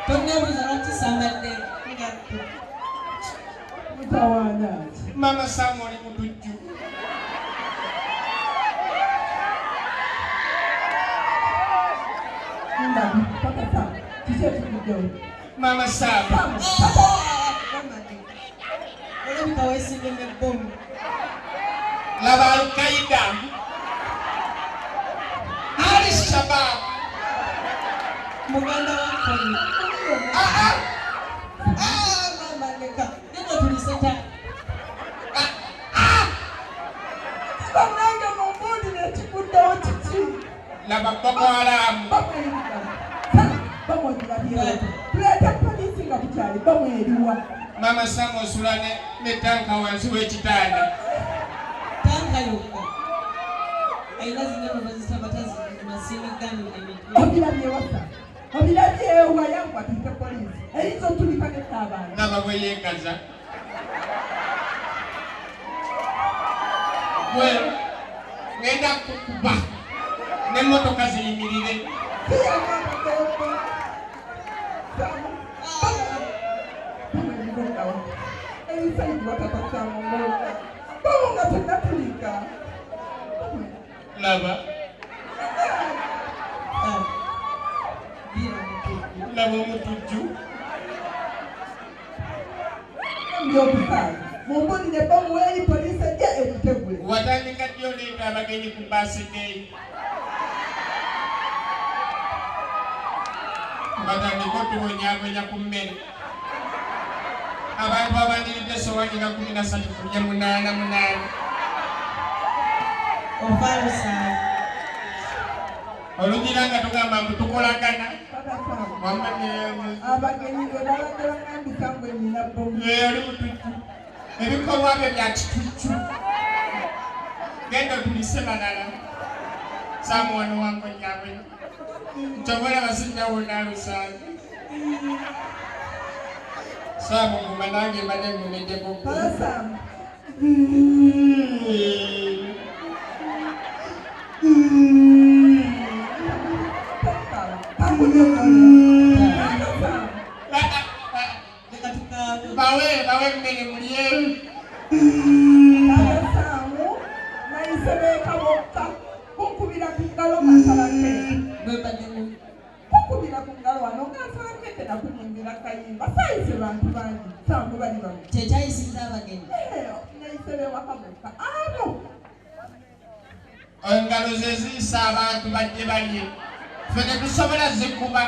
Tonneebuuza lwaki sambadde ngatto. Mutawaana ki? Maama Saamu oli mutujju. Ndaba, Papa Sam, kiki ekiguddewo? Maama Saamu. Sam, Papa! Olabika weesimbye n'ebbomu. Laba Al-Qaeda. Ali Shabab. Muganda wa Kony. Ah, ah. Ah, maama leka. Genda otulise taata. Bannange mumbuulire ekiguddewo kiki? Laba Boko Haram. Bamweriwa. Bamwegulabyewo. Tuleete poliisi nga bukyali bamweriwa. Maama Saamu osula ne tanka wansi w'ekitanda. Tanka yokka. Alina zinene baziyita batazi masiini emitwe. Obirabye wasa. Obirabye wa yangu tuyite poliisi. Eyinza otulika netta abantu. Laba bwe yeekaza. Gwe ngenda kukuba n'emmotoka ziyimirire. Siyamamagambo. Samu. Bamweriwa. Ebisayidi watata Samu ng'olina. Bamu nga tennatulika. Laba, Ah. Bira mutujju. Laba omutujju. Ebyokusaaga. Mumbuulire bomu eri poliisi ejja ebitegule. Watandika ddi oleeta abagenyi ku birthday? Batandika otubonyaabonya ku mmere. Abantu abandiridde essowaani nga 13 tulye munaana munaana. Ova lusaayi. Olugira nga tugamba mbu tukolagana. Papa Samu. Wamma ne- Abagenyi bwe babadde baŋŋambisa mbu nnina bomu. Ee, oli mutujju. Ebikolwa byo bya kitujju. Genda otulise balala. Saamu wano wankonyabwe. Ntobola basijjawo naalusaaga. Saamu nguma nange mbadde ngumiddeko. Papa Samu. Tokaaba. Papa Samu. Leka tukaabe. Bawe bawe emmere mulye. Papa Samu. Nayise beeka bokka. Kunkubira ku ngalo nga nsala keeke. Bwe mbadde mu Kunkubira ku ngalo wano nga nsala keeke nakunyimbira kayimba. Saayise bantu bangi. Samu bali babiri. Kyekyayisizza abagenyi. Eh, nayise bewaka bokka. Abo. Engalo ze ziyisa abantu bajje balye. Ffe tetusobola zikuba.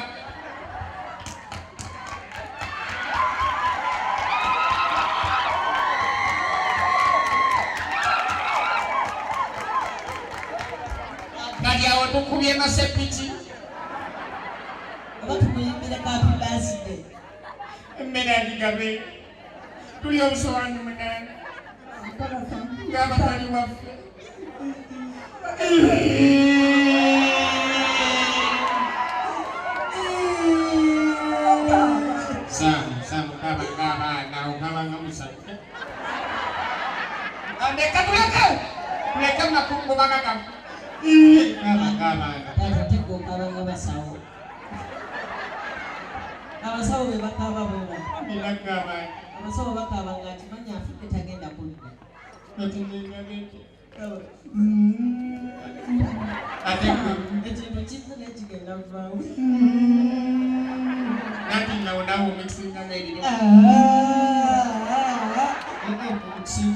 Kati awo tukubye masepiki. Oba tukuyimbireko happy birthday. Emmere agigabe. Tuli obusowaani munaana. Papa Samu. Ng'abatali waffe. Saamu, Saamu kaba ng'abaana, okaba nga musajja. Ndeka tuleke! Tuleke makungubaga gaffe. Kaba ng'abaana. Taata tegga okaaba nga basawo. Abasawo be bakaaba bwe bati. Nina ng'abaana. Abasawo bakaaba nga akimanyi afudde tagenda kudda. Kati nengabe nti. Ate gwe Ekintu kizze naye kigenda vaawo. Nanti nawo naawe omikisingamu eriro.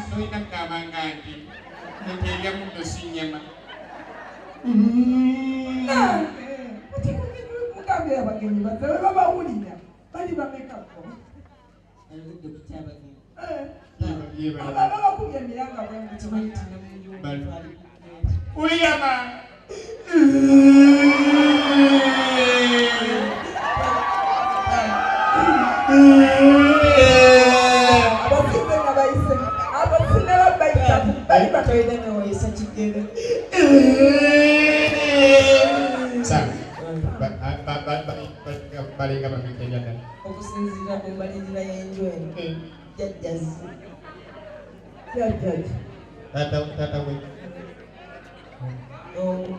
Tolina kugamba nga nti nti erya muddo si nnyama. Mugambye abagenyi bazze bwe babawulira bali bameka bo? Ayogedde ku kyabagenyi. Eh, abo babakubye emiranga bwe mutyo. Kimanyi nti ne mu nyumba Bali. twali ku ggeeti. Uliyama. Abasize nga bayise abasine babayita bali bameka? Tolina ne wayisa kigere. Sawa. Balinga bameka ebyadala? Okusinziira ku mbalirira y'enju eno, jjajjazi. Jjajjaki? Taata taata we. Omu.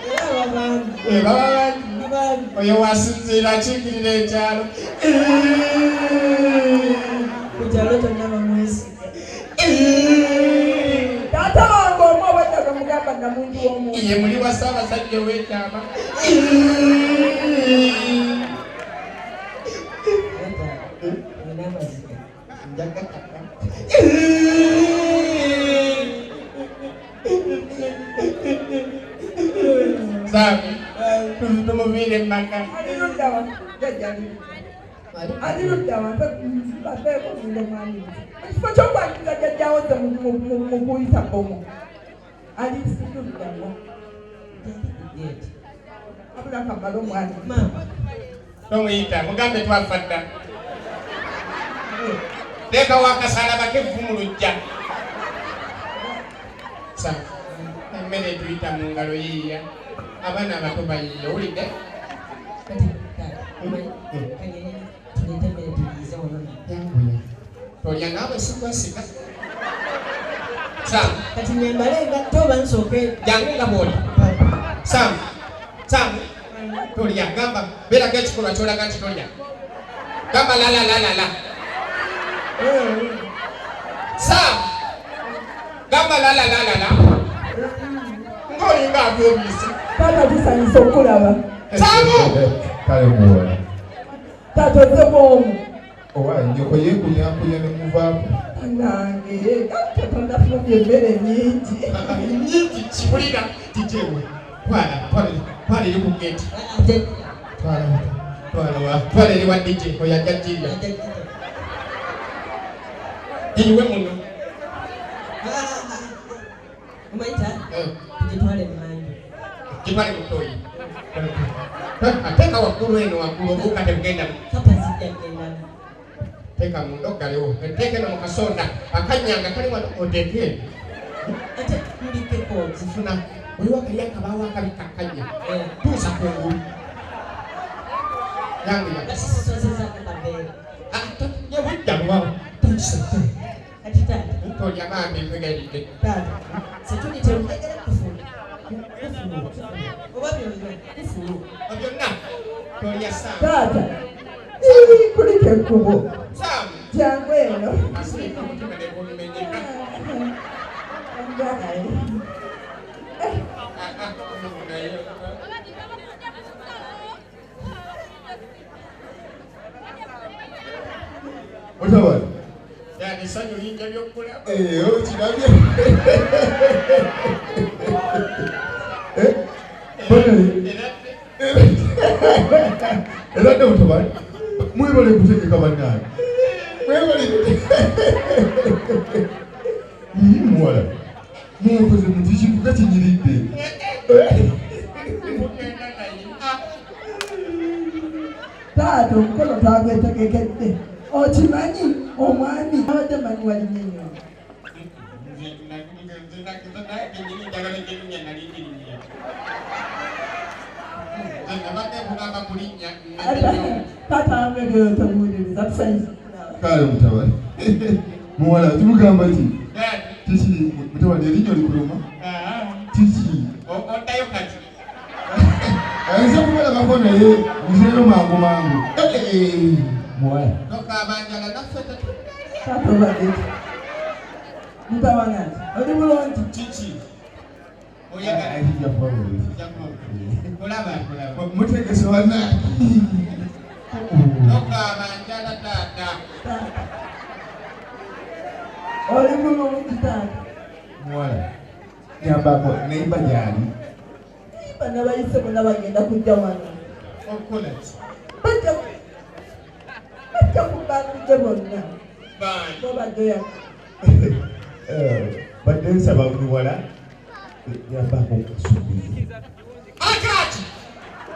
Era ababangi. Baba bangi. Oyo wasinziira akiikirira ekyalo. Ku kyalo kyonna bamwesiga. Taata wange omu obwedda gwe mugamba namungi w'omuntu. Ye muli wa Ssaabasajja ow'ekyama. Olina amaziga. Njagataka. Saamu, tumuviire mu maka. Ali ludda wa jjajja ali ludda. Ali ludda wa baveeko munda mwami. Mu kifo ky'okwaniriza jjajjaawo ze mu kuyita bbomu. Ali ludda wa. Abula kamala omwana. Maama. Tomuyita, mugambe twafa dda. Teekawo akasalaba k'evvu mu luggya. Saamu, emmere etuyita mu ngalo yiiya. Abaana abato bayiiya, owulidde? Kati taata, omanyi kangende tuleete emmere tuliize wano nawe. Tolya naawe sikwesiga. Saamu, Kati nyambale engatto oba nsooke? Jangu nga bw'oli. Saamu, Saamu, tolya, gamba beerako ekikolwa ky'olaga nti tolya. Gamba la la la la la. Saamu, gamba la la la la la. Ng'olinga abyobise. Taata tusanyusa okulaba. Saamu! Kale muwala. Taata ozze bw'omu. Owa nnyoko yeekunyakunya ne muvaako. Nange Katonda afumbye emmere nnyingi. Nnyingi kiwulira kijewe. Twala, twala, twala eri ku gate. Twala, twala wa, twala eri wa DJ oyo ajja girya. Giyiwe muno. Omanyi taata, tugitwale emmanju. Gitwale mu ttoyi. Teeka waggulu eno waggulu obuwuka tebugenda. Kapa zijja kugendamu. Teeka munda oggalewo. Teeka eno mu kasonda akanyanga kali wano oteeke eno. Ate mbikkeko. Nfuna waliwo akali akabaawo akabikka akanya. Tuusa ku ngulu. Yanguya. Nga sisisosezaako kaveera. Ye budda buwawo. Tuusa. Kati taata. Tolya bambi nkwegayiridde. Taata, situli terujagala kufulu. Kufulu. Oba byonna kufulu. Byonna tolya Saamu. Taata, ii, kuliko ekkubo. Saamu. Jangu eno. Asirika omutima ne gumenyeka. Mutabani. Yani essanyu lingi ery'okulaba. Okirabye. Era dde mutabani, mwebale kutegeka bannange. Mwebale kutegeka. Muwala, munkoze muti kintu nga kinyiridde. Taata omukolo twagwetegekedde. Okimanyi omwami abadde manyi walinnya ennyonyi. Taata wange ebyo tobuuliriza tusanyusa. Kale mutabani. Muwala tumugamba ki? Kiki mutabani erinnyo likuluma? Kiki? Oddayo kati. Ayinza kubalabako naye nzireyo mangu mangu. Muwala. Tokaaba njala naffe tetulya. Taata obadde ki? Mutabani oli bulungi? Kiki? Oyagala? Kijja kuba bulungi. Olaba? Mutegese bannange. Tokaaba njala taata. Oli bulungi taata. Muwala. Nyambako neiba gyali. Neiba n'abayise bonna bagenda kujja wano. Okukola ki? Bajja kubanguje bonna. Baani? Bo bajja. Badde nsaba muwala nyambako okusuubiza. Akati!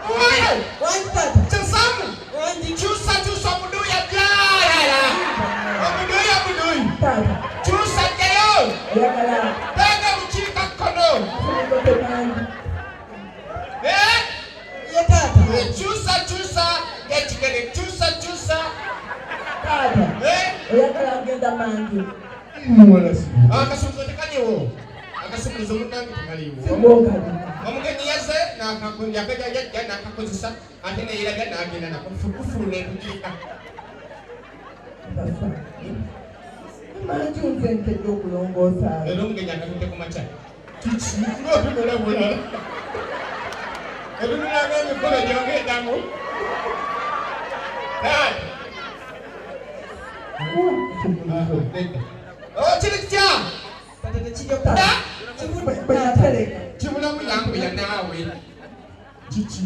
Oyo! Wangi taata. Kyesamu! Wangi. Kyusa kyusa omuduya gyalala. Omuduya omuduyi. Taata. Kyusa gyayo. Oyagala. Tega bukiika kkono. Ye taata. Kyusa kyusa ekigere kyusa kyusa. Taata. Oyagala kugenda manju. Muwala si. Akasumuluzo tekaliwo. Akasumuluzo munnange tekaliwo. Si gwokalina. Omugenyi yazze yajja n'akakozesa ate neyeraga n'agenda nako kufulu n'ekugirika. Manju nze nkedde okulongoosa. Era omugenyi akatudde ku makya. Kiki? Ng'otunula bulala. Otunulanga emikolo gy'ogendamu. Taata. Oh, kiri kitya? Taata tekiryoka. Bwe natereka. Kibulamu yanguya naawe. Kiki?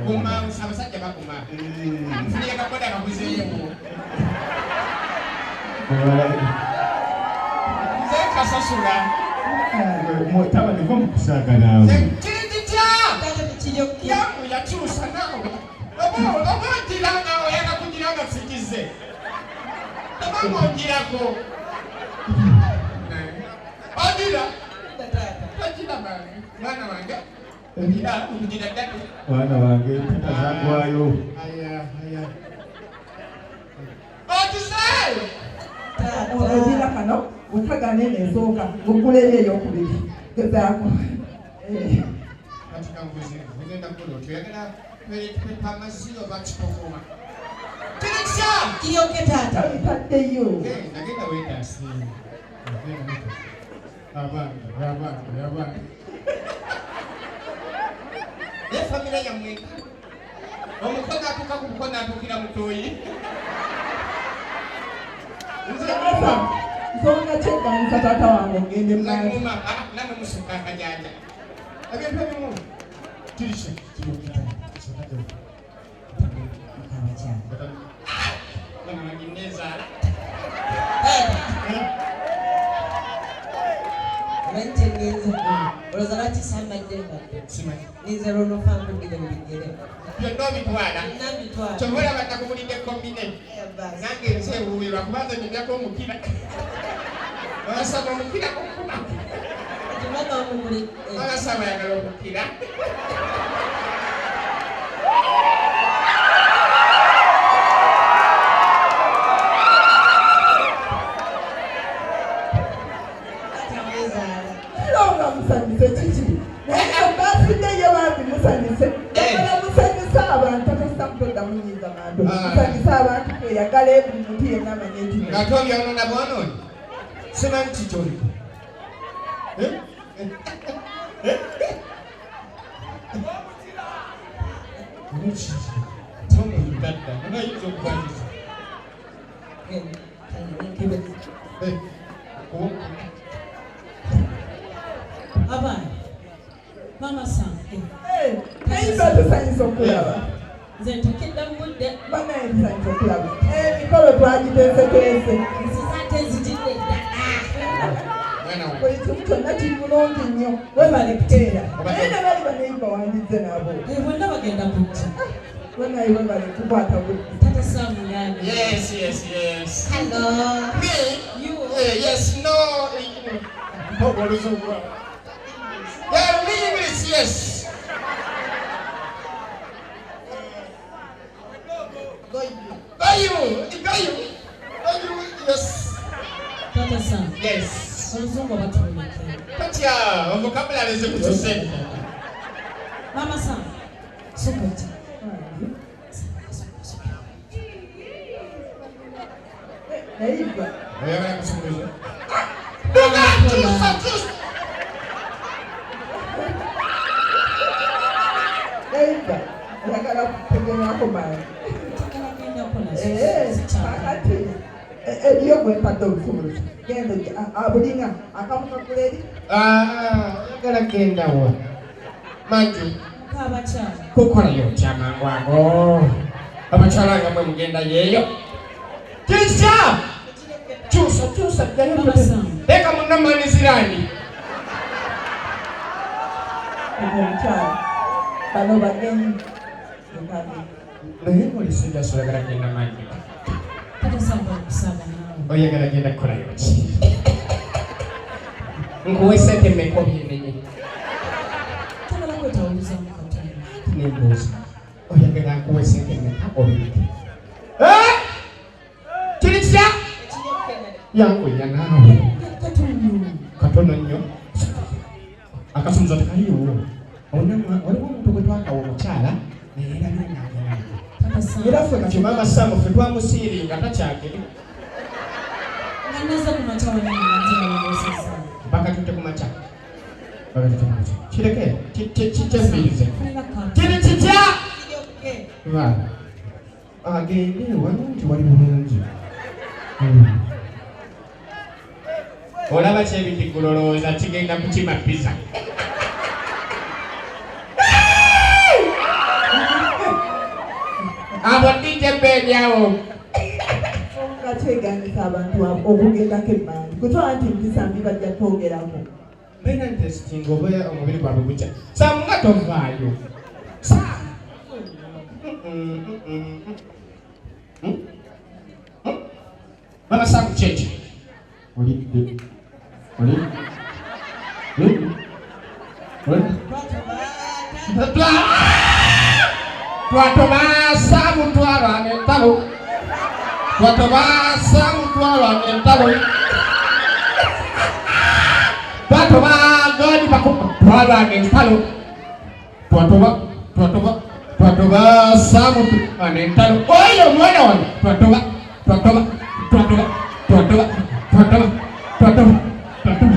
Guma, abasajja baguma. Nfunire kakoda kakuzeewo. Nze kasasula. Taba neva mu kusaaga naawe. Kiri kitya? Taata tekiryoka. Yanguya kyusa naawe. Oba ogira nga oyagala kugira nga sikize. Oba ng'ogirako. Ogira. Taata. Togira bange. Mwana wange. Ogira, ogira ddala. Mwana wange empeta zagwayo. Aya, aya. Ogize! Taata. Ogira kano wekagana eno esooka ng'oggula eri eyokubiri. Gezaako. Kati kanguze, ogenda kukola otyo oyagala toilet paper amazzi oba kikokoma? Kiri kitya? Kiryoke taata. Tabitaddeyo. Genda, genda weetaase. Genda weetaase. Abange, abange, abange. Naye famire yammwe omukono atuuka ku mukono atuukira mu ttooyi. Nze nguma, Nsonga kyeganyisa taata wange ogende nze mu maaso. nguma, ah, nammwe musukka akajanja. Ebintu ebimu kiri ki? Kiryoke taata. Mukabakyala. Mwana wange neezaala. Taata. Omanyi kye nninze? Olowooza lwaki sambadde mbadde? Simanyi. Nninze lw'onoofa nkugire mu bigere. Byonna obitwala. Byonna mbitwala. Kyova olaba nakugulidde kombine. Basi. Nange nze ewuwirwa kubanza nyumyako omukira. Abasaba omukira kukuba. Kati maama wamuguli. Abasaba ayagala omukira. Taata weezaala. Era nga musanyuse kiki? Naye baafudde ye bambi musanyuse. Njagala musanyuse abantu tata mutoddamu nnyinza mantu. Musanyuse abantu tweyagale buli muntu yenna amanye nti Ng'ate obyonoona bwonoonyi. Simanyi ki ky'oliko. Eh? Omuntu tadda, ayinza okubanyiza. Genda. Kale nenkebeza. Abaana, Mama Sam, Nayimba tusanyuse okulaba. nze ntuukidde mu budde. Banaye tusanyuse okulaba. Emikolo twagiteeseteese. Nziza ate nzijidde ddala. Mwana wange. Buli kimu kyonna kiri bulungi nnyo. Webale kuteera. Naye ne bali banayimba wandizze nabo. Bonna bagenda kujja. Banaye webale kukwata budde. Taata Sam yani. Yes, yes, yes. Hello. Me? You. Yes, no. Oh, oluzungu. Yeah, me English, yes. Go you. Go you, go you, go you, yes. Taata Sam, Yes. oluzungu obatuleke. Katya, vocabulary zikukyuse. Mama Sam, support. Nayimba. Oyagala kusumuluza? Duka, kyusa, kyusa. Nayimba. Oyagala kutegenyako mangi. Njagala gendako nazo. Kakati eriyo gwe mpadde olusumuluzo. Genda abulinga akamu kagula eri. Ah, oyagala genda wa? Manju, Mukabakyala. kukolayo otya mangu ago? Abakyala nga mwe mugenda yeeyo. Kyusa! Kyusa, kyusa, ddayo. Mama Sam. Leka munnammanizirani. Ogwo omukyala. Bano bagenyi. Mukazi. Naye ng'oli serious oyagala genda manju. Taata Sam bakusaaga naawe. Oyagala genda kukolayo ki? Nkuwe ssente mmeka obyenenye? Njagala kwetawulizaamu katono. Nembuuza. Oyagala nkuwe ssente mmeka obireke? Eh? Kiri kitya? Ekiryoke. Yanguya naawe. Katono nnyo. Akasumuluzo tekaliiwo. Waliwo omuntu gwe twakawa omukyala naye erabira n'agenda. Era ffe kati maama Sam ffe twamusiiringa takyageri. Nga naze ku makya wano nga nalongoosezza. Bakatutte ku makya. Bakatutte ku makya. Kireke kyefiirize. Kiri kitya? Agende walungi wali bulungi. Olaba kyebitiggula olowooza kigenda kukima pizza. Abo DJ Ben awo. Nga kyeganisa abantu okugendako emmanju kutwala nti mpisa mbi bajja twogerako. Mbeera ntesitinga oba omubiri gwabwe gukya. Sam nga tovaayo. Sam. Mama Sam kyeki? Olidde. Oli? Oli? Twatoba Sam twalwana entalo. Twatoba Sam twalwana entalo. Twatoba gadi bakuba twalwana entalo. Twatoba twatoba twatoba Sam twalwana entalo. Oyo omwana wange twatoba twatoba twatoba twatoba twatoba twatoba twatoba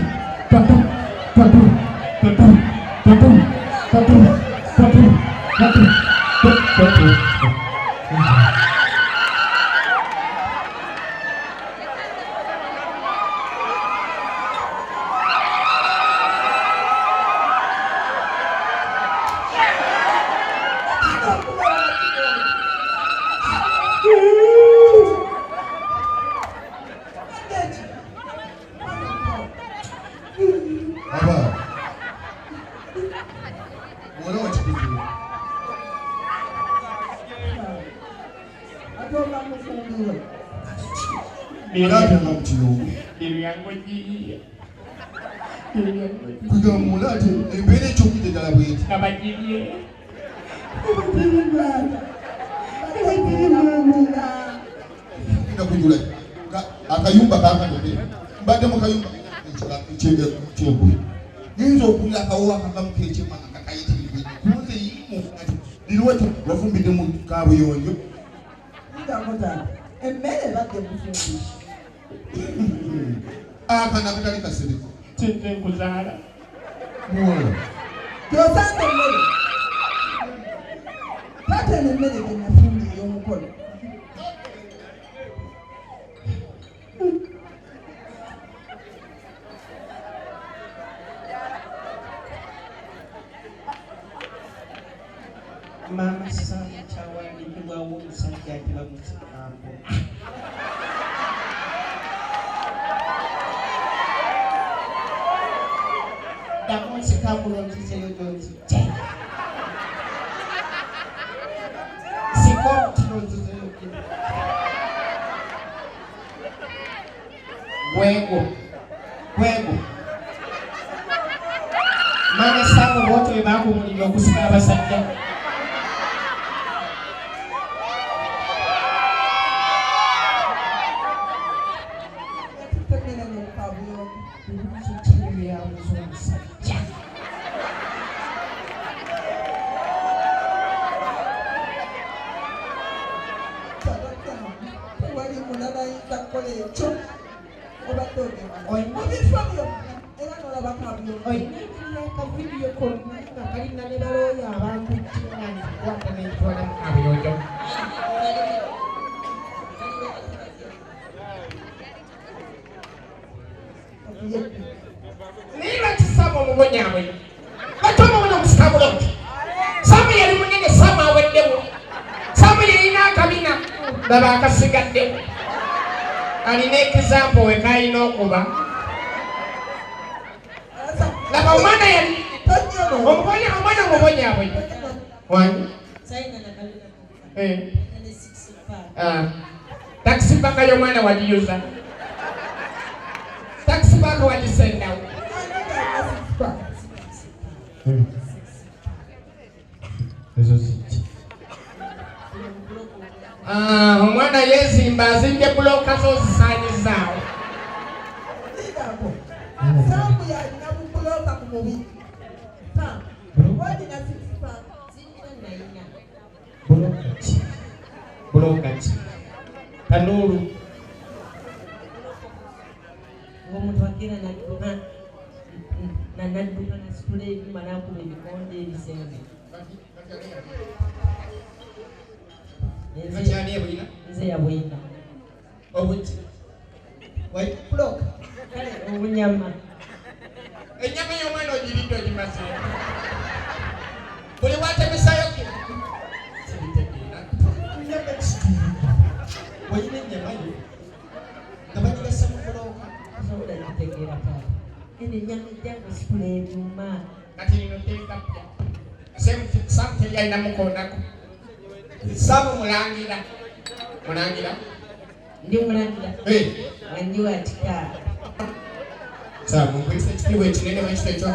twatoba twatoba twatoba twatoba twatoba twatoba twatoba twatoba. Aba. Muwala wa kikuzibu. Ate oba mufumbiro. Muwala ate nga mu kiyungu. Emyango giyiye. Kugamba muwala ate embeera ekyukidde ddala bw'eti. Nga bagibye. Genda kujula akayumba kakatode. Mbadde mu kayumba kyenkulu. Nyinza okuwulira akawoowo akavamu k'ekyemanga nga kayitiridde. Kunze yimu kati liriwo wafumbidde mu kaabuyonjo. Ndako taata. Emmere ebadde mufumbi. Akana akatali kasereko. Kinze nkuzaala. Muwala. Gy'osanga emmere. Taata eno emmere gye nafumbye ey'omukolo. Maama Sam kyawandiikibwawo omusajja nti bamusikambo. Ddamu nsikambulo nzizeyo gy'onzijje. Sika omutiro nzizeyo gy'onzijje. Gwego. Gwego. Maama Sam bw'otyo bwe baakubulira okusika abasajja. Yatutte emmere eno mu kaabuyonjo. Kiki byabuza omusajja? Taata Sam, tewali mulala ayinza kukola ekyo. Obadde ogenda. Mu bifo byonna era n'olaba kaabuyonjo. Olina akavidiyo konna nga kalina ne balooya abantu nga nzikwata n'entwala mu kaabuyonjo. Naye lwaki Sam omubonyabonya? Lwaki omubona omusikabula oti? Sam yali munene, Sam aweddewo. Sam yalina akabina, laba akasigaddewo. Alina ekizampo we kalina okuba. Laba omwana yali Tonyooma. omwana omubonyabonya. Wangi? Sayina na kabina. Eh. Ne six pack. Ah. Taxi park y'omwana wagiyuza. Taxi park wagisendawo. Ani ng'alina six pack? Ezo ziki? Ah, omwana yeezimba azimbye bulooka zo ozisaanyizaawo. mubi. Olina six pack. Sirina nayina. Buloka ki? Buloka ki? Tanuulu. Ng'omuntu agenda n'adduka n'adduka n'asitula ebyuma n'akuba ebikonde ebisenge. Bakyali ebulina? Nze yabwina. Obuki? Wait, buloka. Kale obunyama. Ennyama y'omwana ogiridde ogimaze. Buli watemesayo ki? Sibitegeera. Ennyama kituufu. Olina ennyama yo nga bagigasa mu bulooka. Tosobola kitegeera taata. Eno ennyama ejja kusitula ebyuma. Kati lino tteeka ppya. Sam teri alina mukoonako. Sam mulangira. Mulangira? Ndi mulangira. Wangi wa kika. Sam, nkwisa ekitiibwa ekinene bwekito ekyo.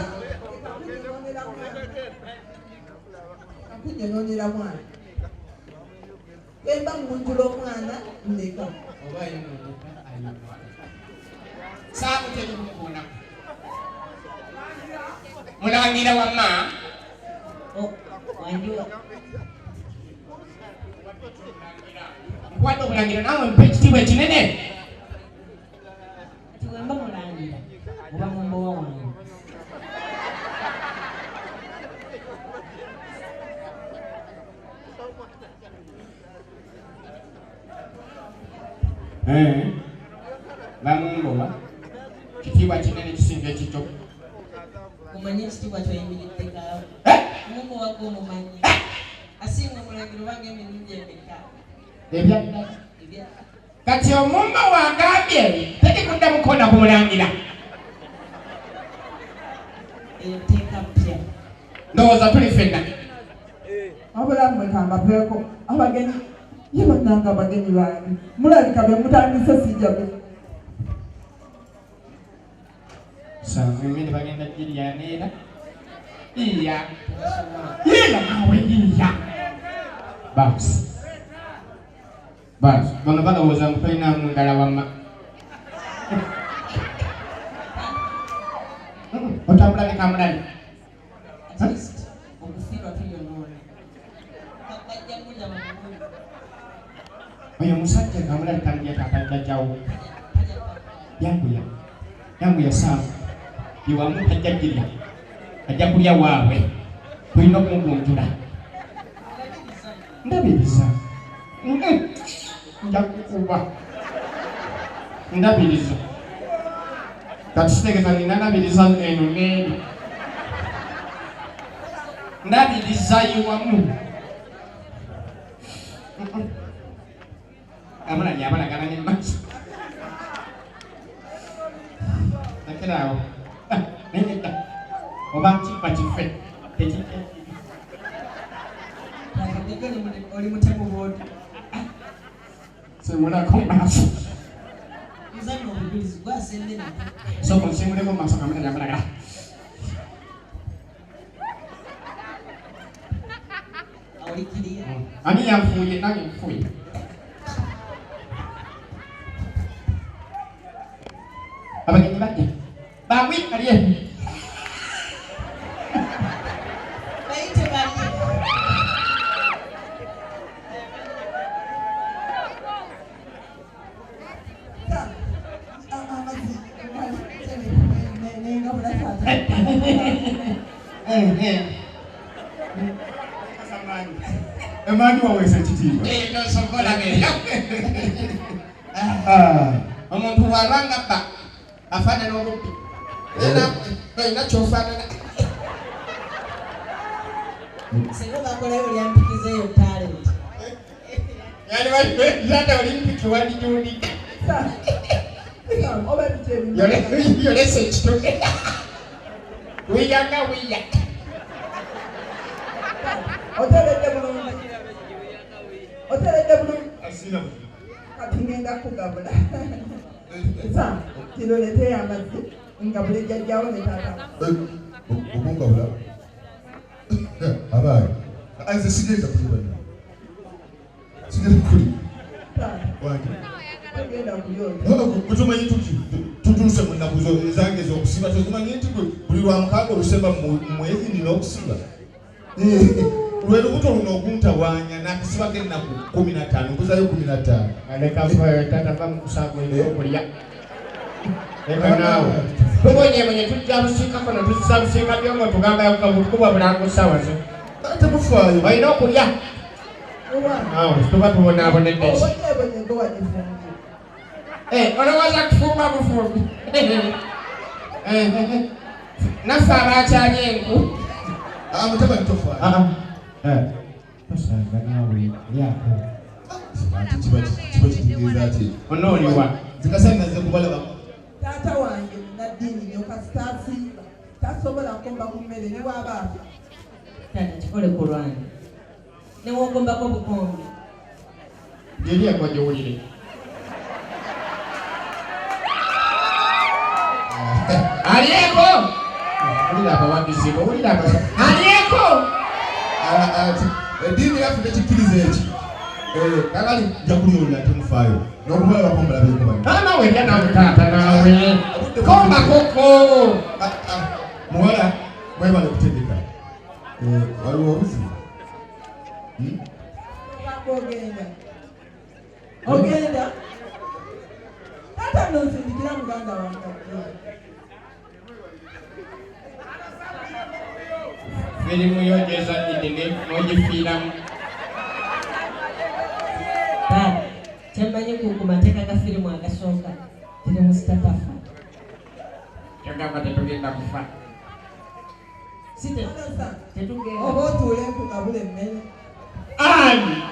Akunyononera mwana. Bwemba ngunjula omwana ndeka. Oba ayonooneka ayonooneka. Sam teri mukoonako. Mulangira wamma. Wangi wa Nkuwadde obulangira naawe mpa ekitiibwa ekinene. Kati bwemba mulangira oba mumbowa wange. Bamumbowa kitiibwa kinene kisinga ekikyo. Omanyi ekitiibwa kyoyimiridde kaawo. Mumbowa gw'omumanyi. Asinga omulangira obanga emirundi emeka. Ebya kati omumba wagambye teri kudda mukoona ku mulangira. Etteeka ppya. Ndowooza tuli ffenna. Wabula mmwe kambaveeko abagenyi ye bannange abagenyi bange mulabika be mutandise sijja be. Sanvu emmere bagenda girya neera. Iya. Iya naawe iya. Baasi. Baasi. Bano balowooza ngu tolinaamu ndala wamma. Otambula ne kamulali. At least okufiirwa tuyonoona. Bajja kudda mu bulungi. Oyo omusajja kamulali kamulya kakajjajjawo. Yanguya. Yanguya Saamu. Iwamu tajja girya. Ajja kulya waabwe. Tulina okumugunjula. Ndabiriza. Nja kukuba. Ndabiriza. Kati kitegeeza nina ndabiriza eno n'eri. Ndabiriza iwamu. Amulali abalagala ne maaso. Lekera awo. Naye oba kifa kife. Tekijja. Oli mutemu bw'oti. Simulako maaso. Nzanna obujulizi gwasembe nako. Sooka onsimuleko mu maaso kamulali abalagala. Olikiriya. Ani yanfuuye nange nfuuye. Abagenyi bajja. Bangwi balye. Bayite balye. Emaani waweesa ekitiibwa. Tosobola beera. Omuntu bw'alwa nga bba afaanana obubbi. Era olina ky'ofaanana. Singa bakolayo olyampikiza eyo talent. Yani bali olimpiki walijuulidde. Oba biki ebintu. Yolesa ekitone. Wiya nga wiya. Oteredde bulungi. Oteredde bulungi. Asiina buzibu. Kati ngenda kugabula. Sam, kiro leeteyo amazzi ngabule jjajjaawo ne taata. Okungabula? Abaayi. Nze sigenda kulya banna. Sigenda kulya. Wange. Togenda kulya otya? Gwe tumanyi tutuuse mu nnaku ezange ez'okusiba tozimanyi nti gwe Buli lwa mukaaga olusemba mu mwezi nina okusiba. Lwe lubuto luno okuntawaanya nakasibako ennaku 15 mbuzayo 15. Aleka taata va mu kusaaga olina okulya. Leka naawe. Tubonyebonye tujja busiikako ne tuzza busiika byongo tugamba kuba bulango ssaawa zo. Temufaayo. Olina okulya. Awo tuba tubonaabonedde ki? Obonyebonye gwe wagifumbye. Olowooza kufumba bufumbi. Naffe abakyali enku. Mutabani tofaayo. Tosaaga naawe lyako. Ate kiba kitegeeza ki? Onooliwa. Nze naze kubalaba. Taata wange munnaddiini nnyo kasita asiiba tasobola kukomba ku mmere ne bw'aba afa. Taata kikole ku lwange. Ne w'okombako bukombi. Giryeko giwulire. Alyeko. Wulira abawagizi bo, wulira abawagizi. Alyeko. Eddiini yaffe tekikkiriza eki. Kakali nja kulyola temufaayo. N'okubalabako mulabeeko bano. Maama we lya naawe taata naawe. Kombako ko. Muwala mwebale kutegeka. Waliwo obuzibu? Ogamba ogenda. Ogenda. Taata nno nsindikira muganda wange ajje. Firimu yo gy'ozannyidde n'ogifiiramu. Taata kyemmanyi ku mateeka ga firimu agasooka firimu sitatafa. Yagamba tetugenda kufa. Si tetugenda. Oba otuule nkugabule emmere. Ani?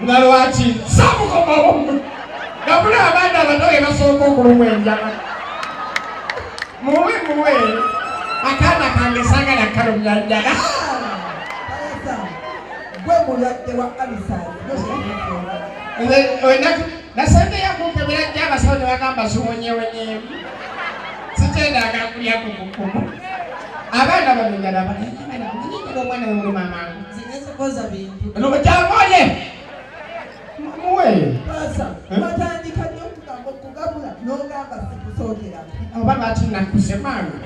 Nga lwaki? Saamukomawo. Gabula abaana abato be basooka okulumwa enjala. Muwe muwe. Akaana kange saagala kalumya njala. Gwe mulwadde wa ulcers. Nasembeyo kunkebera jjo abasawo ne bagamba siwonyewonyeemu. Sikyetaaga kulya ku bukumu. Abaana bano njala banyigira omwana we muluma amangu. Nze ngeze kwoza bintu. Jangu olye. Muwe. Pasa, batandika nnyo okugamba okugabula n'ogamba sikusookera. Oba lwaki nakkuse maama?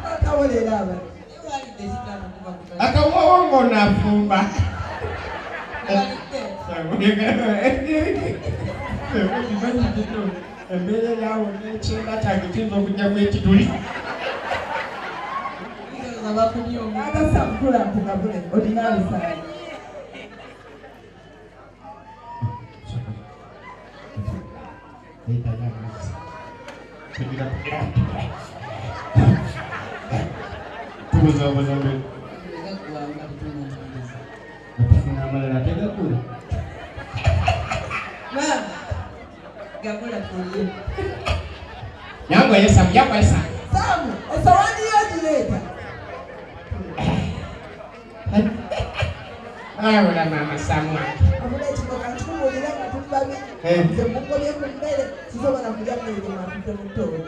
Taata wo leero abadde. Walidde ekitaano kuva ku Akawoowo ng'onaafumba. Walidde. Embeera yawo n'ekyenda kyange kiyinza okujjamu ekituli. Ndowooza bakubye omu. Taata Sam tula nkugabule olina ulcers. Tubuzaabuza Gaggwa nga tetunnamaliza. netufuna amalala tegakula. Maama gabula tulye. Yangu Samu, yangu Samu. Sam, esowaani yo gireeta. Wabula maama Samu wange. Abula ekino kantubuulire nga tuli babiri. Nze mugobye ku mmere sisobola kulya mmere gye mwatudde mu ttooke.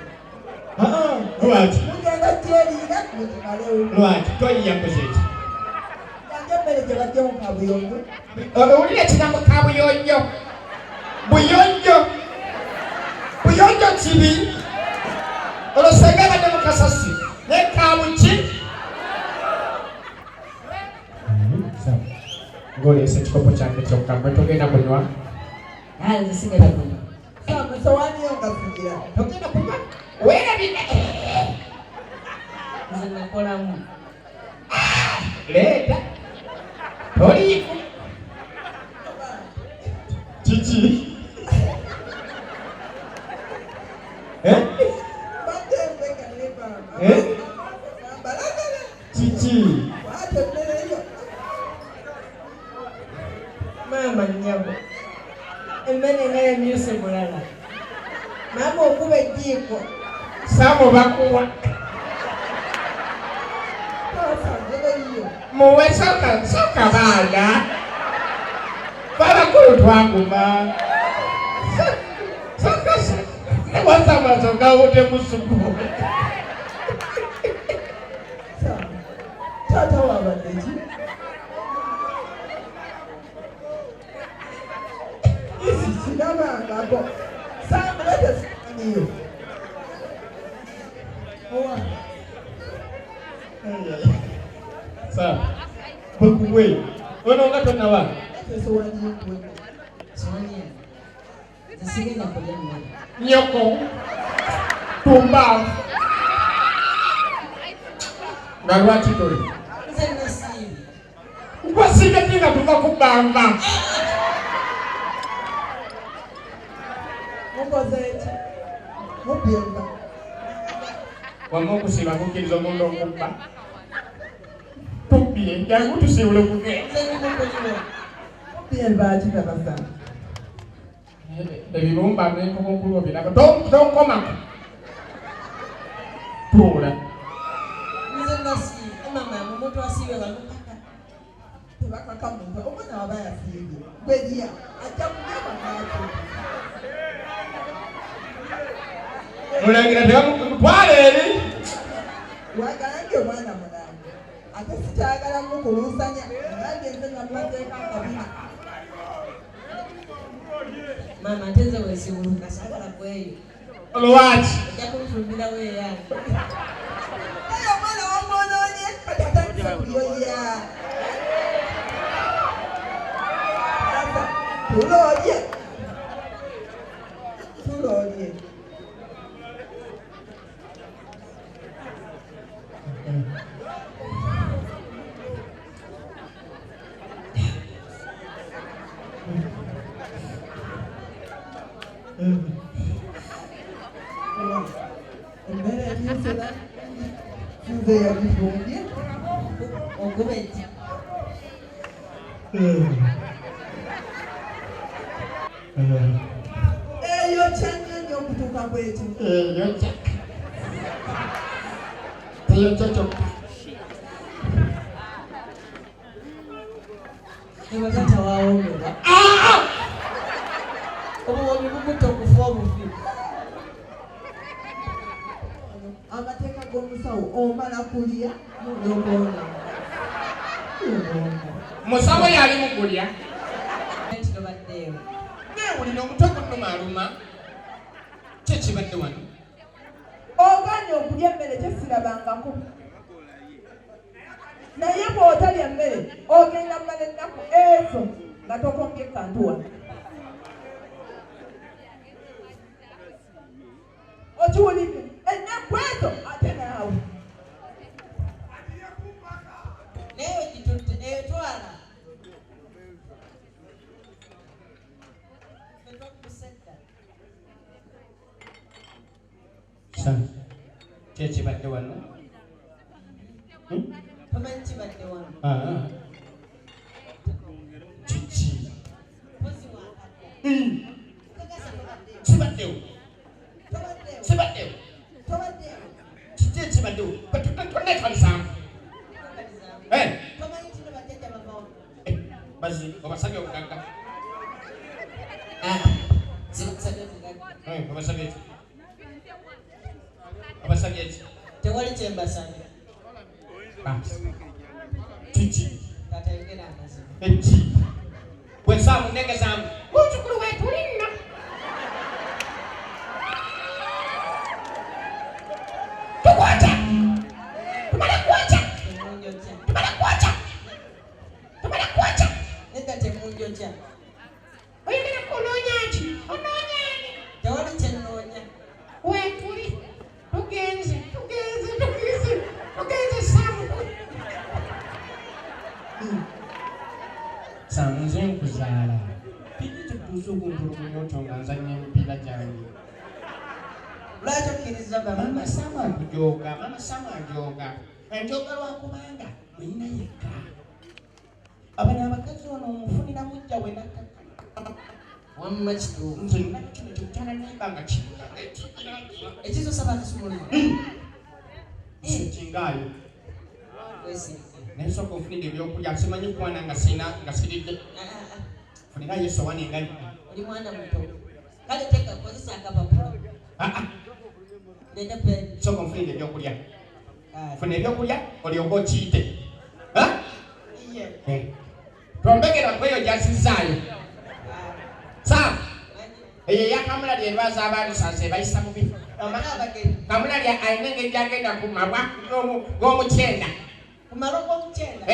Lwaki? Mugenda gyeriira mugimalewo. Lwaki? Toyiya kukoze eki? Yange emmere gye bajja mu kabuyonjo. Owulira ekigambo kabuyonjo. Buyonjo. Buyonjo kibi. Olwo senga abadde mu kasasi. Ne kabuki. Ng'oleese ekikopo kyange kyokka gwe togenda kunywa. Ah, nze sigenda kunywa. Sam, esowaani yo nga sigira. Togenda kunywa. Weerabidde. Nze nakolamu. Leeta. Toliiku. Kiki? Eh? Mbadde mbeka ne maama. Eh? Mbalagala. Kiki? Kwata emmere yo. Maama nnyabo. Emmere nga yamyuse bulala. Maama okuba ejjiiko. Samu bakuwa. Taata, emmere yo. Muwe soka soka baana. Babakulu twaguma. Soka wasama soka ute musuku. Sam, taata waabadde ki? Kirabangako. Sam, leeta esowaani Sowaani yo. Owa. Sawa. Bwekuwe. Ono nga tonaba. Sowaani yo gwe. Sowaani yange. Nze sigenda kulya mmere. Nyoko. Tumba. Nga lwaki toli? Nze nasiibye. Wasiibye ki nga tuva kubamba? Mukoze ki? Mubbye enva. Wamma okusiiba kukkiriza omuntu okubba. Tubbye, jangu tusiibule kuge. Nze ndi mukuliwa. Mubbye enva ki tabasa? Ebibumba n'enkoko nkulu obiraba. Tonkomako. Tuula. Nze nasiibye. Mama, omuntu asiibye bamukaka. Tebakaka muntu. Omwana waba yasiibye. Gwe lya. Ajja kulya banaakyo. Mulangira tebamutwala eri. Wagambye omwana mulangira. Ate sikyagala mukuluusanya. Ngambye nze namumazeeko akabina. Maama ate nze wesiwuluka saagala kweyo. Lwaki? Ojja kunfumbirawo eyange. Naye omwana wamwonoonye kati atandise kuyoya. Sasa tuula olye. Tuula olye. Emmere ebinsera nze yagifumbye. Okuba eki? Eyo kya nnyo nnyo okutuuka kwekyo. Eyokya. Teyokya kyokka. Ewaka tewawoomerwa. Obuwoomi bukutta okufa obufi. Amateeka g'omusawo omala kulya n'olyoka. Musawo yali mu kulya. Nti tobaddeewo. Neewulira omutwe gunnuma aluma. Ki ekibadde wano? Ogaanye okulya emmere kye sirabangako. Naye bw'otalya mmere ogenda kumala ennaku ezo nga tokombye kantu wano. Okiwulidde? Ennaku ezo ate naawe. Naye ogitutte etwala. Ffe twakkuse dda. Ki ekibadde wano? Tomanyi kibadde wano. Kiki? Mpozi wakadda. Kakasa tobaddeewo. Kibaddewo. Tobaddeewo. Kibaddewo. Tobaddeewo. Kiki ekibaddewo? Tonneekalizaamu. Tomanyi kino bajjajja bava wano. Bazi, obasabye obugagga. Sibakusabye obugagga. Obasabye ki? Obasabye ki? Tewali kye mbasabye. Basi. Kiki? Taata yogera amazima. Eki? Bwe nsaamu negezaamu. Muzzukulu weetuli nno. Tukwokya. Tumale kwokya. Temunjokya. Tumale kwokya. Tumale kwokya. Nedda temunjokya. Oyagala kunoonya ki? Onoonya ani? Tewali kye nnoonya. Weetuli. Tugenze, tugenze, tugenze. Tugenze Saamu. Saamu nze nkuzaala. Kiki kituusa okuntulugunya otyo nga nzannya emipiira gyange? Lwaki okkiriza Maama bamama? Saamu akujooga, Maama Saamu ajooga. Ajooga lwakubanga mulina yekka. Abano abakazi ono omufunira mujja we nakkakkana. Wamma kituufu. Nze nina kino kyokyala nimba nga kiringa ekigira. Ekisoosa bakisumulula. Kingaayo. Weesirike. Naye sooka onfunire ebyokulya simanyi kwana nga sina nga siridde. Funirayo essowaani nga Oli mwana muto. Kale teeka kozesa akapapula. Leeta peni. Sooka onfunire ebyokulya. Funa ebyokulya olyoke okiyite. Iye. Tombegera kweyo gyasizaayo. Saamu. Eyo eyakamulali erwaza abalusanze ebayisa bubi. Kamulali alina engeri gyagenda ku mabwa g'omukyenda. Ku malwa g'omukyenda?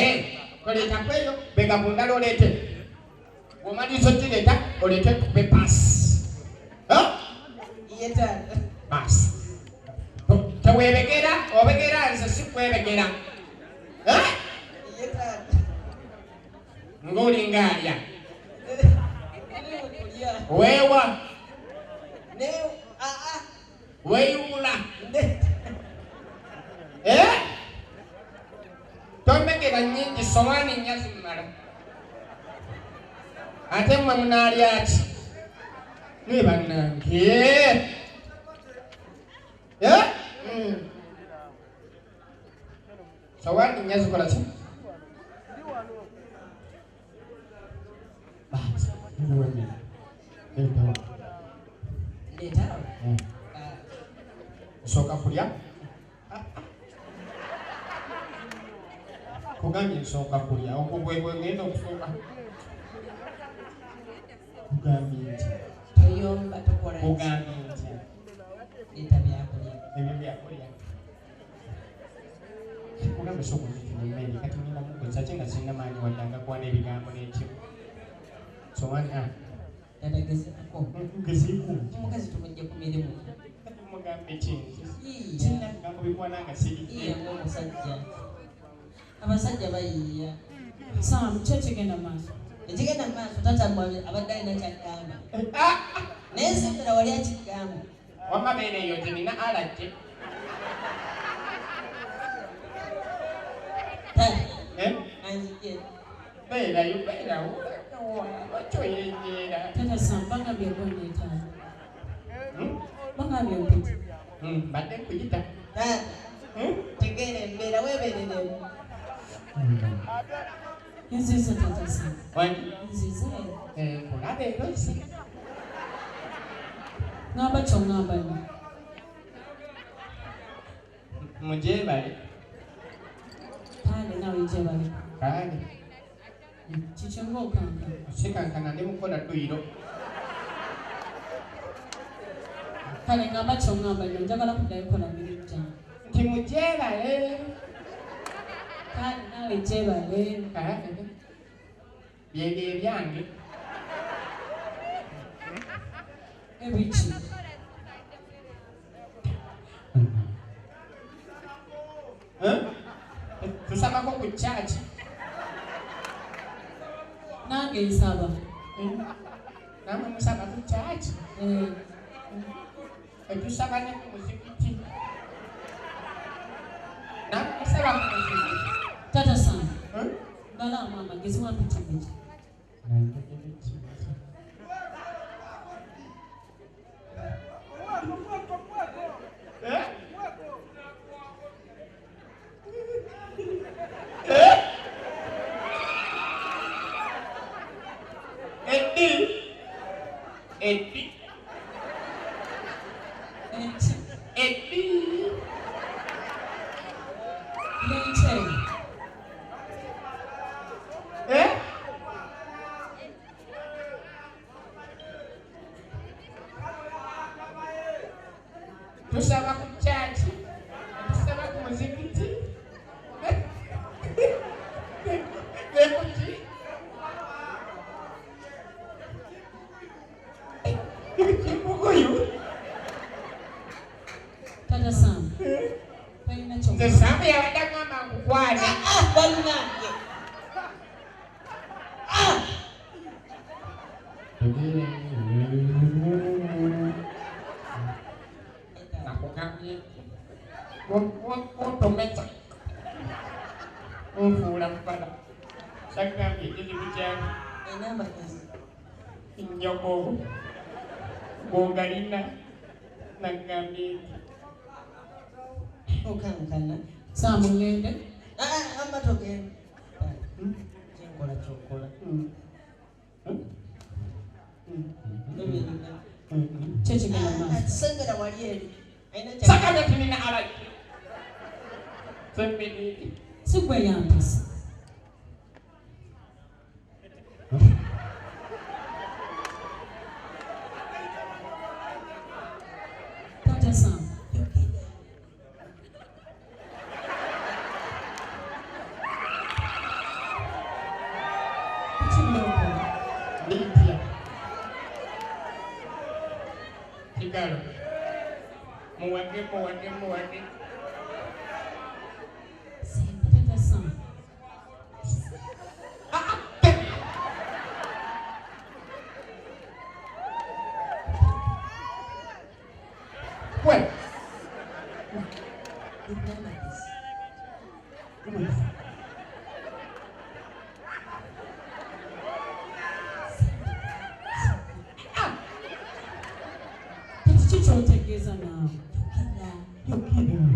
Oleeta kweyo bega ku ndala oleete. Bw'omaliriza ogireeta oleete tukube paasi. Ye taata. Paasi. Teweebegera, obegera nze si kwebegera. Ye taata. Ng'olinga alya. Weewa. Weeyuula. Tomegera nnyingi, sowaani nnya zimmala. Ate mmwe munaalya ki? Naye bannange. Sowaani nnya zikola ki? Nsooka kulya. Kugambye nsooka kulya. Ogwo gwe gwe ngenda okusooka. Kugambye nti. Toyomba tokola. Kugambye nti. Leeta byakulya. Ebyo byakulya. Kugambye sooka olye emmere kati ngenda mukozesa ate nga sirina maanyi wadde agakwana ebigambo n'ekimu. Sowaani a. Taata gezeeko. Gezeeko. Omukazi tumujje ku mirimu. Kati mugambe ki nze? Sirina bigambo bikwana nga siridde. Yiiya ng'omusajja. Abasajja bayiiya. Sam, ki ekigenda mu maaso? Ekigenda mu maaso taata abadde alina ky'agamba. Naye sembera wali akigamba. Wamma beera eyo nze nina alajje. Anzije. Beerayo, beerawo. Lwaki oyenjeera? Taata Sam, bagambye ogondeeta. Bagambye ompita. Mbadde nkuyita. Taata, tegeera embeera weebereremu. Nzize Taata Sam. Wangi? Nzize. Nkulaba era ozze. Ŋŋamba ky'oŋŋamba nno. Mugyebale. Kale naawe gyebale. Kale. Kiki ng'okankana? Sikankana ndi mukola dduyiro. Kale ŋŋamba ky'oŋŋamba nno njagala kuddayo kukola mirimu gyange. Nti mugyebale. Kale naawe gyebale. Kale. Byebyo ebyange. Ebiki? Tusabako ku kyaki? Nange nsaba. Namwe musaba ku kyaki? Tusaba ne ku muzikiti. Namwe musaba ku muzikiti. Taata Sam. Balaamu amagezi wampita biki? Eddi. Eki. Eddi. N'enkye. Tusaba ku kyaki, tusaba ku muzikiti. Ne kuki? Kibuguyu. Taata Sam. Tolina ky'okola. Nze Sam yabadde agamba nkukwane. Bannange. Nakugambye kuntomeza kunfuula mubala sakugambye ekizibu kyange. Alina amagezi. Nnyoko g'ogalina nagambye nti. Okankana. Sam ŋŋende. Amma togenda. Kyenkola ky'okola. Ki ekigenda mu maaso? Sembera wali eri. Alina ky'agamba. Sakabye tulina alajje. Sembiri. Si gwe yampisa. Taata Sam. Biki by'okola? Lydia. Kigalo. Muwage, muwage, muwage. Taata Sam. Gwe. Olina amagezi. Kati ki ky'otegeeza naawe? Yogera. Yogera.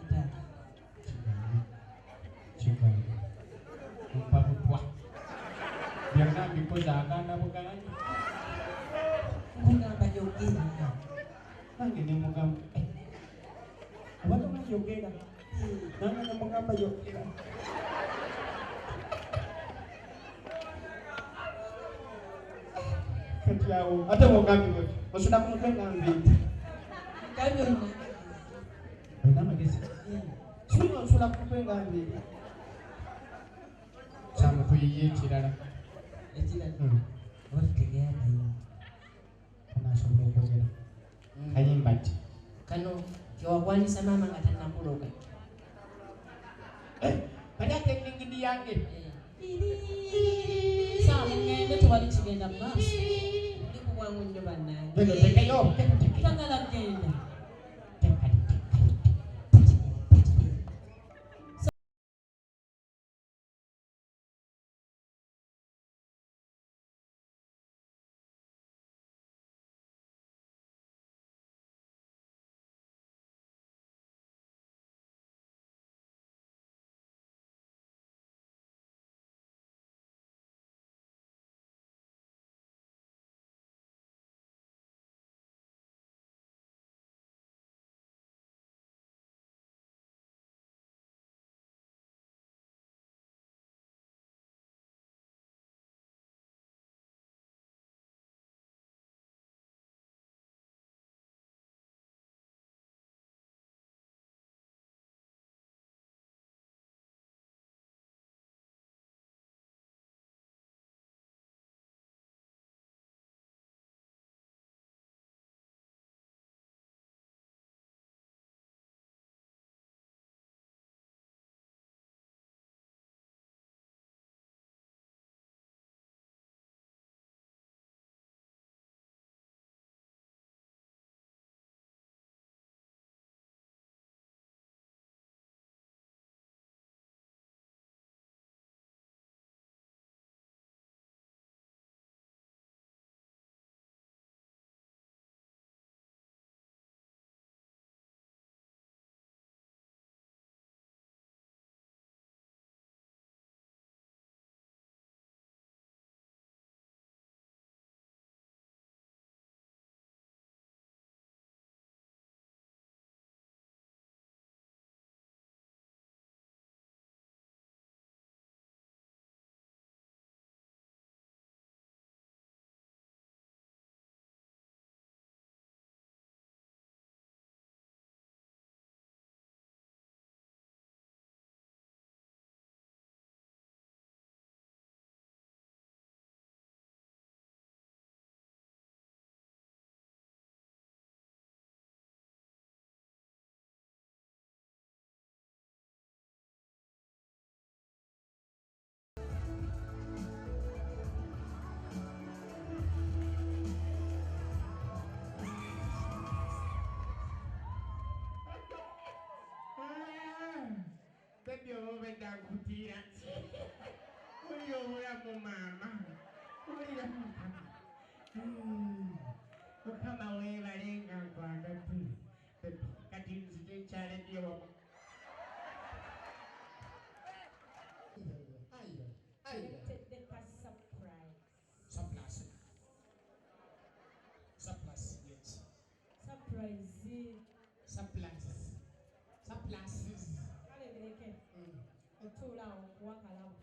Ddala. Kigalo. Mpa butwa. Byonna mbikoze agaana bugaanyi. Nkugamba yogera. Nange ne mugamba. Eh, Obagamba yogera. Nange ne mugamba yogera. Kati awo ate bw'ogambye bw'otyo, osula ku mutwe nga nviiri. Nkugambye olina amagezi. Olina amagezi? Sula onsula ku mutwe nga nviiri. Samu tuyiye ekirala. Ekirala. Hmm. Oba tutegeera kayimba. Onaasobola okwogera. Kayimba ki? Kano kewagwanisa maama nga tannakuloga. Bali ate enningidi yange. Sam, ŋŋende tewali kigenda mu maaso. Ndi ku bwangu nnyo bannange. Genda otekeyo. Genda otekeyo. Njagala kugenda. Tekali, tekali. Baby obedda nkutiira ki? Wulira obulamu maama. Wulira Mukama. Mukama weebale nga nkwagadde. Baby, kati nzije nkyaleddye wamu. Ayo, ayo. Leetedde ka surprise. Surplus. Surplus, yes. Surprise. Surplus. Surpluses. Kale bireke. Otuula awo nkuwa akalabo.